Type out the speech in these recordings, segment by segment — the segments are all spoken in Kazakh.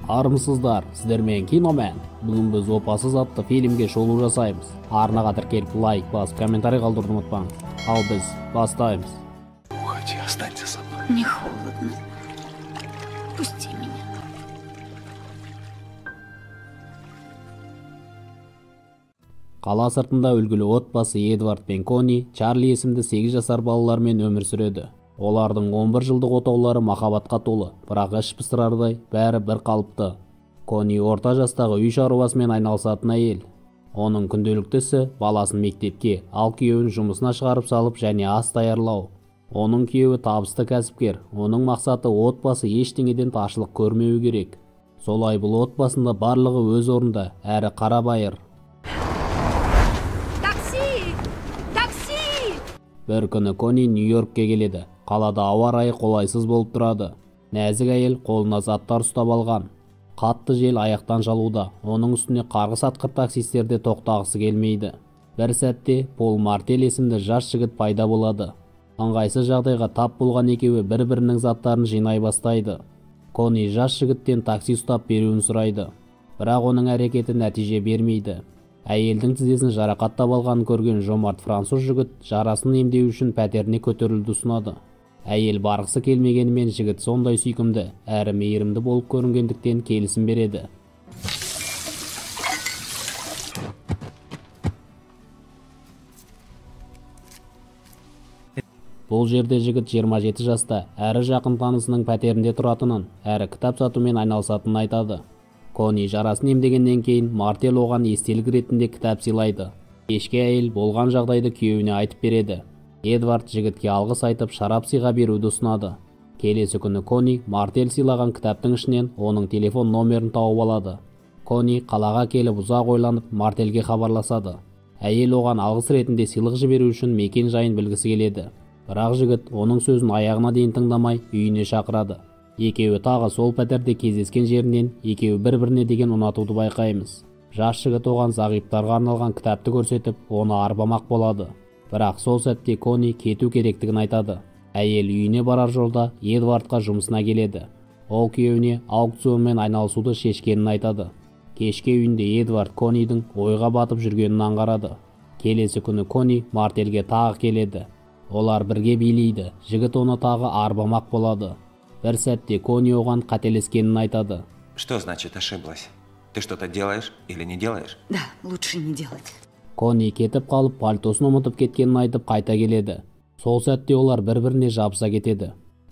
Армысыздар, сіздермен Киномен. Бүгін біз Опасыз атты фильмге шолу жасаймыз. Арнаға тіркеліп, лайк басып, комментарий қалдыруды ұмытпаңыз. Ал біз бастаймыз. Уходи, останься со мной. Мне холодно. Пусти меня. Қала сыртында үлгілі отбасы Эдвард пен Кони Чарли есімді 8 жасар балалармен өмір сүреді. Олардың 11 жылдық отаулары махаббатқа толы, бірақ іш пыстырардай бәрі бір қалыпты. Кони орта жастағы үй шаруасымен айналысатын әйел. Оның күнделікті ісі баласын мектепке, ал күйеуін жұмысына шығарып салып және ас даярлау. Оның күйеуі табысты кәсіпкер, оның мақсаты отбасы ештеңеден таршылық көрмеуі керек. Солай бұл отбасында барлығы өз орнында, әрі қарабайыр. Такси! Такси! Бір күні Кони Нью-Йоркке келеді. Қалада ауа райы қолайсыз болып тұрады. Нәзік әйел қолына заттар ұстап алған. Қатты жел аяқтан жалуда. Оның үстіне қарғыс атқыр таксистер де тоқтағысы келмейді. Бір сәтте Пол Мартел есімді жас жігіт пайда болады. Ыңғайсыз жағдайға тап болған екеуі бір-бірінің заттарын жинай бастайды. Кони жас жігіттен такси ұстап беруін сұрайды. Бірақ оның әрекеті нәтиже бермейді. Әйелдің тізесін жарақаттап алғанын көрген жомарт француз жігіт жарасын емдеу үшін пәтеріне көтерілуді ұсынады. Әйел барғысы келмегенімен жігіт сондай сүйкімді, әрі мейірімді болып көрінгендіктен келісім береді. Бұл жерде жігіт 27 жаста, әрі жақын танысының пәтерінде тұратынын, әрі кітап сатумен айналысатынын айтады. Кони жарасын емдегеннен кейін Мартел оған естелік ретінде кітап сыйлайды. Кешке әйел болған жағдайды күйеуіне айтып береді. Эдвард жігітке алғыс айтып шарап сыйға беруді ұсынады. Келесі күні Кони Мартел сыйлаған кітаптың ішінен оның телефон номерін тауып алады. Кони қалаға келіп ұзақ ойланып Мартелге хабарласады. Әйел оған алғыс ретінде сыйлық жіберу үшін мекен жайын білгісі келеді. Бірақ жігіт оның сөзін аяғына дейін тыңдамай үйіне шақырады. Екеуі тағы сол пәтерде кездескен жерінен екеуі бір-біріне деген ұнатуды байқаймыз. Жас жігіт оған зағиптарға арналған кітапты көрсетіп, оны арбамақ болады. Бірақ сол сәтте Кони кету керектігін айтады. Әйел үйіне барар жолда Эдвардқа жұмысына келеді. Ол күйеуіне аукционмен айналысуды шешкенін айтады. Кешке үйінде Эдвард Конидің ойға батып жүргенін аңғарады. Келесі күні Кони Мартелге тағы келеді. Олар бірге билейді. Жігіт оны тағы арбамақ болады. Бір сәтте Кони оған қателескенін айтады. Что значит ошиблась? Ты что-то делаешь или не делаешь? Да, лучше не делать. Кони кетіп қалып, пальтосын ұмытып кеткенін айтып қайта келеді. Сол сәтте олар бір-біріне жабыса кетеді.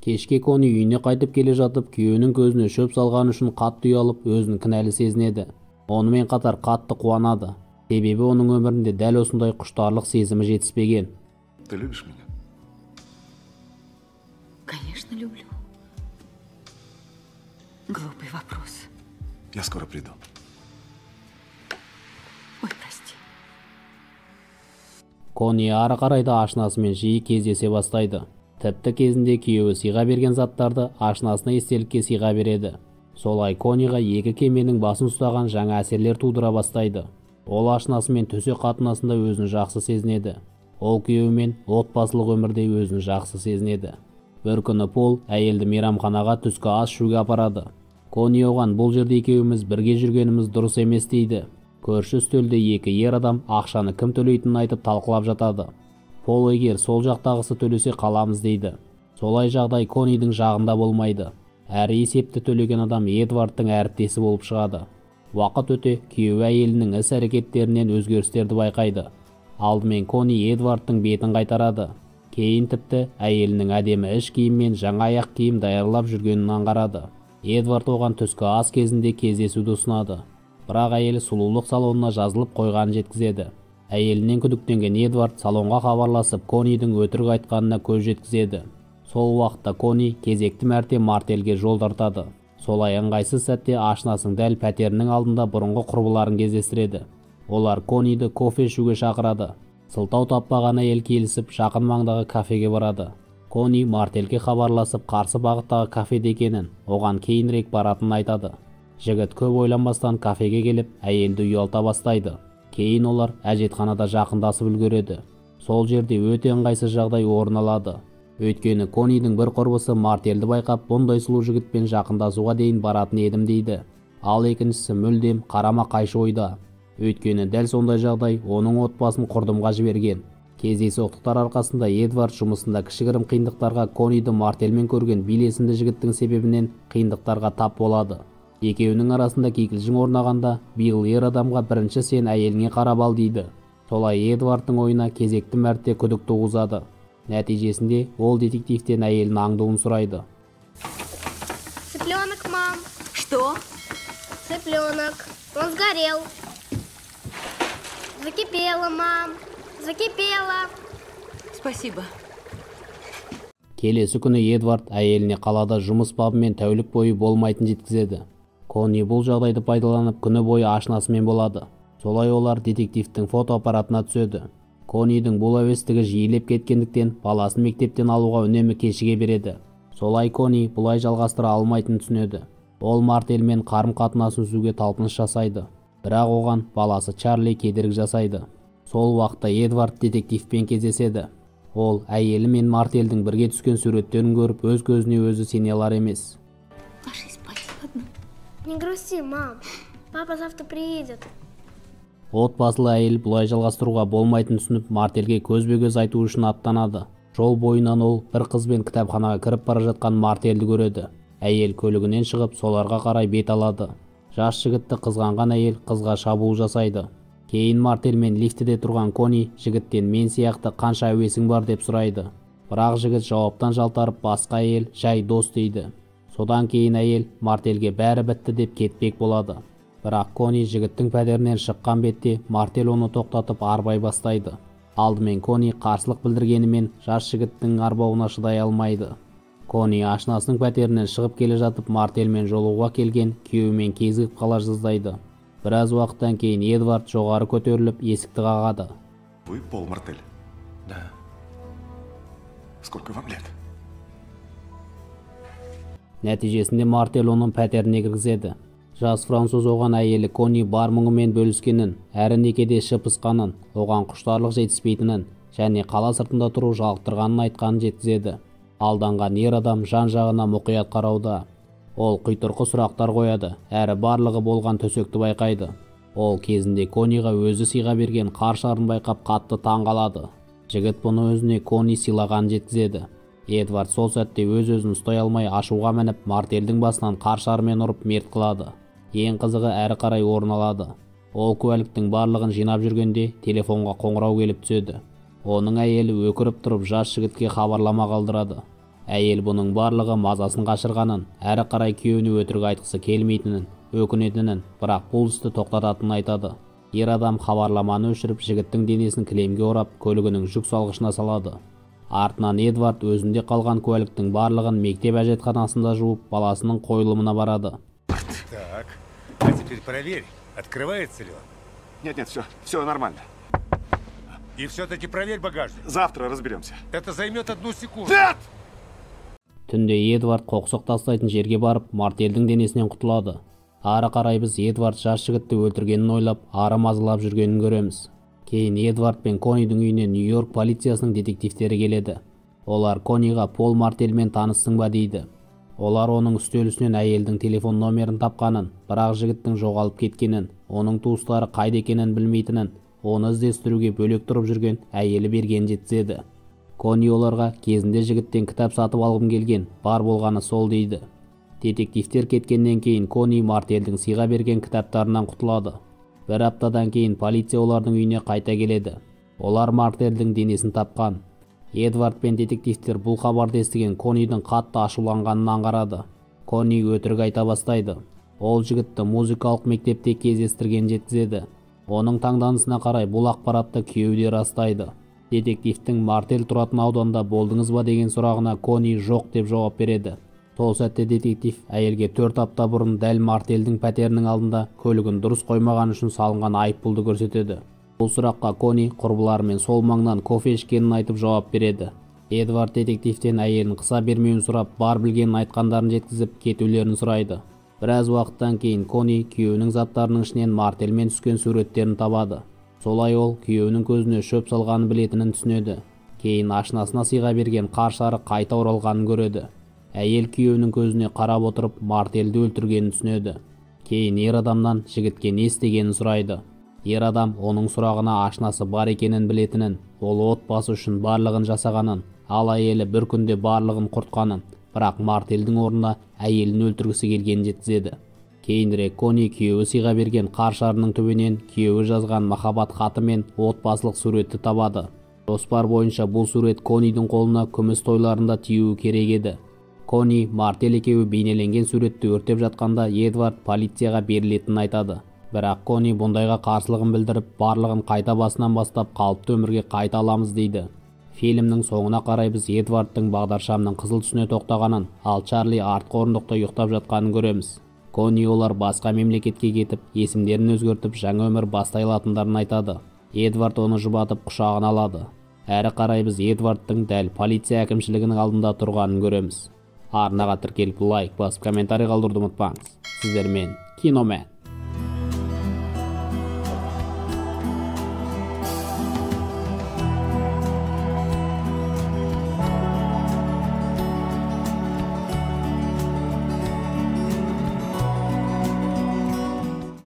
Кешке Кони үйіне қайтып келе жатып, күйеуінің көзіне шөп салғаны үшін қатты ұялып, өзін кінәлі сезінеді. Онымен қатар қатты қуанады. Себебі оның өмірінде дәл осындай құштарлық сезімі жетіспеген. Ты любишь меня? Конечно, люблю. Глупый вопрос. Я скоро приду. Ой, прости. Кони ары қарай да ашынасымен жиі кездесе бастайды. Тіпті кезінде күйеуі сыйға берген заттарды ашынасына естелікке сыйға береді. Солай Кониға екі кеменің басын ұстаған жаңа әсерлер тудыра бастайды. Ол ашынасымен төсек қатынасында өзін жақсы сезінеді. Ол күйеуімен отбасылық өмірде өзін жақсы сезінеді. Бір күні Пол әйелді мейрамханаға түскі ас ішуге апарады. Кони оған бұл жерде екеуіміз бірге жүргеніміз дұрыс емес дейді. Көрші үстелде екі ер адам ақшаны кім төлейтінін айтып талқылап жатады. Пол егер сол жақтағысы төлесе қаламыз дейді. Солай жағдай Конидің жағында болмайды. Әрі есепті төлеген адам Эдвардтың әріптесі болып шығады. Уақыт өте күйеуі әйелінің іс-әрекеттерінен өзгерістерді байқайды. Алдымен Кони Эдвардтың бетін қайтарады. Кейін тіпті әйелінің әдемі іш киім мен жаңа аяқ киім даярлап жүргенін аңғарады. Эдвард оған түскі ас кезінде кездесуді ұсынады. Бірақ әйелі сұлулық салонына жазылып қойғанын жеткізеді. Әйелінен күдіктенген Эдвард салонға хабарласып Конидің өтірік айтқанына көз жеткізеді. Сол уақытта Кони кезекті мәрте Мартелге жол тартады. Солай ыңғайсыз сәтте ашынасының дәл пәтерінің алдында бұрынғы құрбыларын кездестіреді. Олар Кониді кофе ішуге шақырады. Сылтау таппаған әйел келісіп жақын маңдағы кафеге барады. Кони Мартелге хабарласып қарсы бағыттағы кафеде екенін, оған кейінірек баратынын айтады. Жігіт көп ойланбастан кафеге келіп, әйелді ұялта бастайды. Кейін олар әжетханада жақындасып үлгереді. Сол жерде өте ыңғайсыз жағдай орын алады. Өйткені Конидің бір құрбысы Мартелді байқап, бұндай сұлу жігітпен жақындасуға дейін баратын едім дейді. Ал екіншісі мүлдем қарама-қайшы ойда. Өйткені дәл сондай жағдай оның отбасын құрдымға жіберген. Кездейсоқтықтар арқасында Эдвард жұмысында кішігірім қиындықтарға Кониді Мартельмен көрген Билл есімді жігіттің себебінен қиындықтарға тап болады. Екеуінің арасында кикілжің орнағанда Билл ер адамға бірінші сен әйеліңе қарап ал дейді. Солай Эдвардтың ойына кезекті мәрте күдік туғызады. Нәтижесінде ол детективтен әйелін аңдуын сұрайды. Цыпленок, мам. Что? Цыпленок. Он сгорел. Закипело, мам. Закипело. Спасибо. Келесі күні Эдвард әйеліне қалада жұмыс бабымен тәулік бойы болмайтын жеткізеді. Кони бұл жағдайды пайдаланып күні бойы ашынасымен болады. Солай олар детективтің фотоаппаратына түседі. Конидің бұл әуестігі жиілеп кеткендіктен баласын мектептен алуға үнемі кешіге береді. Солай Кони бұлай жалғастыра алмайтынын түсінеді. Ол Мартельмен қарым-қатынасын үзуге талпыныс жасайды. Бірақ оған баласы Чарли кедергі жасайды. Сол уақытта Эдвард детективпен кездеседі. Ол әйелі мен Мартельдің бірге түскен суреттерін көріп, өз көзіне өзі сене алар емес. Ложись спать, ладно? Не грусти, мам. Папа завтра приедет. Отбасылы әйел бұлай жалғастыруға болмайтынын түсініп, Мартельге көзбе-көз айту үшін аттанады. Жол бойынан ол бір қызбен кітапханаға кіріп бара жатқан Мартельді көреді. Әйел көлігінен шығып, соларға қарай бет алады. Жас жігітті қызғанған әйел қызға шабуыл жасайды. Кейін Мартельмен лифтіде тұрған Кони жігіттен мен сияқты қанша әуесің бар деп сұрайды. Бірақ жігіт жауаптан жалтарып, басқа әйел жай дос дейді. Содан кейін әйел Мартельге бәрі бітті деп кетпек болады. Бірақ Кони жігіттің пәтерінен шыққан бетте Мартель оны тоқтатып арбай бастайды. Алдымен Кони қарсылық білдіргенімен жас жігіттің арбауына шыдай алмайды. Кони ашынасының пәтерінен шығып келе жатып Мартельмен жолығуға келген күйеуімен кезігіп қала жаздайды. Біраз уақыттан кейін Эдвард жоғары көтеріліп есікті қағады. Вы Пол Мартель? Да. Сколько вам лет? Нәтижесінде Мартель оның пәтеріне кіргізеді. Жас француз оған әйелі Кони бар мұңымен бөліскенін, әрі некеде іші пысқанын, оған құштарлық жетіспейтінін және қала сыртында тұру жалықтырғанын айтқанын жеткізеді. Алданған ер адам жан-жағына мұқият қарауда. Ол құйтырқы сұрақтар қояды, әрі барлығы болған төсекті байқайды. Ол кезінде Кониға өзі сыйға берген қар шарын байқап қатты таң қалады. Жігіт бұны өзіне Кони сыйлағанын жеткізеді. Эдвард сол сәтте өз-өзін ұстай алмай ашуға мініп, Мартельдің басынан қар шарымен ұрып мерт қылады. Ең қызығы әрі қарай орын алады. Ол куәліктің барлығын жинап жүргенде телефонға қоңырау келіп түседі. Оның әйелі өкіріп тұрып жас жігітке хабарлама қалдырады. Әйел бұның барлығы мазасын қашырғанын, әрі қарай күйеуіне өтірік айтқысы келмейтінін, өкінетінін, бірақ бұл істі тоқтататынын айтады. Ер адам хабарламаны өшіріп, жігіттің денесін кілемге орап, көлігінің жүк салғышына салады. Артынан Эдвард өзінде қалған куәліктің барлығын мектеп әжетханасында жуып, баласының қойылымына барады. Так, а теперь проверь, открывается ли он. Нет, нет, все, все нормально. И все-таки проверь багажник. Завтра разберемся. Это займет одну секунду. Нет! Түнде Эдвард қоқсық тастайтын жерге барып, Мартельдің денесінен құтылады. Ары қарай біз Эдвард жас жігітті өлтіргенін ойлап, ары мазалап жүргенін көреміз. Кейін Эдвард пен Конидің үйіне Нью-Йорк полициясының детективтері келеді. Олар Кониға Пол Мартельмен таныссың ба дейді. Олар оның үстел үстінен әйелдің телефон номерін тапқанын, бірақ жігіттің жоғалып кеткенін, оның туыстары қайда екенін білмейтінін, оны іздестіруге бөлек тұрып жүрген әйелі бергенін жеткізеді. Кони оларға кезінде жігіттен кітап сатып алғым келген, бар болғаны сол дейді. Детективтер кеткеннен кейін Кони Мартельдің сыйға берген кітаптарынан құтылады. Бір аптадан кейін полиция олардың үйіне қайта келеді. Олар Мартельдің денесін тапқан. Эдвард пен детективтер бұл хабарды естіген Конидің қатты ашуланғанын аңғарады. Кони өтірік айта бастайды. Ол жігітті музыкалық мектепте кездестіргенін жеткізеді. Оның таңданысына қарай бұл ақпаратты күйеуі де растайды. Детективтің Мартель тұратын ауданда болдыңыз ба деген сұрағына Кони жоқ деп жауап береді. Сол сәтте детектив әйелге 4 апта бұрын дәл Мартельдің пәтерінің алдында көлігін дұрыс қоймаған үшін салынған айыппұлды көрсетеді. Бұл сұраққа Кони құрбыларымен сол маңнан кофе ішкенін айтып жауап береді. Эдвард детективтен әйелін қыса бермеуін сұрап, бар білгенін айтқандарын жеткізіп кетулерін сұрайды. Біраз уақыттан кейін Кони күйеуінің заттарының ішінен Мартельмен түскен суреттерін табады. Солай ол күйеуінің көзіне шөп салғанын білетінін түсінеді. Кейін ашынасына сыйға берген қар шары қайта оралғанын көреді. Әйел күйеуінің көзіне қарап отырып Мартельді өлтіргенін түсінеді. Кейін ер адамнан жігітке не істегенін сұрайды. Ер адам оның сұрағына ашынасы бар екенін білетінін, ол отбасы үшін барлығын жасағанын, ал әйелі бір күнде барлығын құртқанын, бірақ Мартелдің орнына әйелін өлтіргісі келгенін жеткізеді. Кейінірек Кони күйеуі сыйға берген қар шарының түбінен күйеуі жазған махаббат хаты мен отбасылық суретті табады. Жоспар бойынша бұл сурет Конидің қолына күміс тойларында тиюі керек еді. Кони, Мартел екеуі бейнеленген суретті өртеп жатқанда Эдвард полицияға берілетінін айтады. Бірақ Кони бұндайға қарсылығын білдіріп, барлығын қайта басынан бастап қалыпты өмірге қайта аламыз дейді. Фильмнің соңына қарай біз Эдвардтың бағдаршамның қызыл түсіне тоқтағанын, ал Чарли артқы орындықта ұйықтап жатқанын көреміз. Кони олар басқа мемлекетке кетіп, есімдерін өзгертіп, жаңа өмір бастай алатындарын айтады. Эдвард оны жұбатып құшағына алады. Әрі қарай біз Эдвардтың дәл полиция әкімшілігінің алдында тұрғанын көреміз. Арнаға тіркеліп, лайк басып, комментарий қалдыруды ұмытпаңыз. Сіздермен Киномен.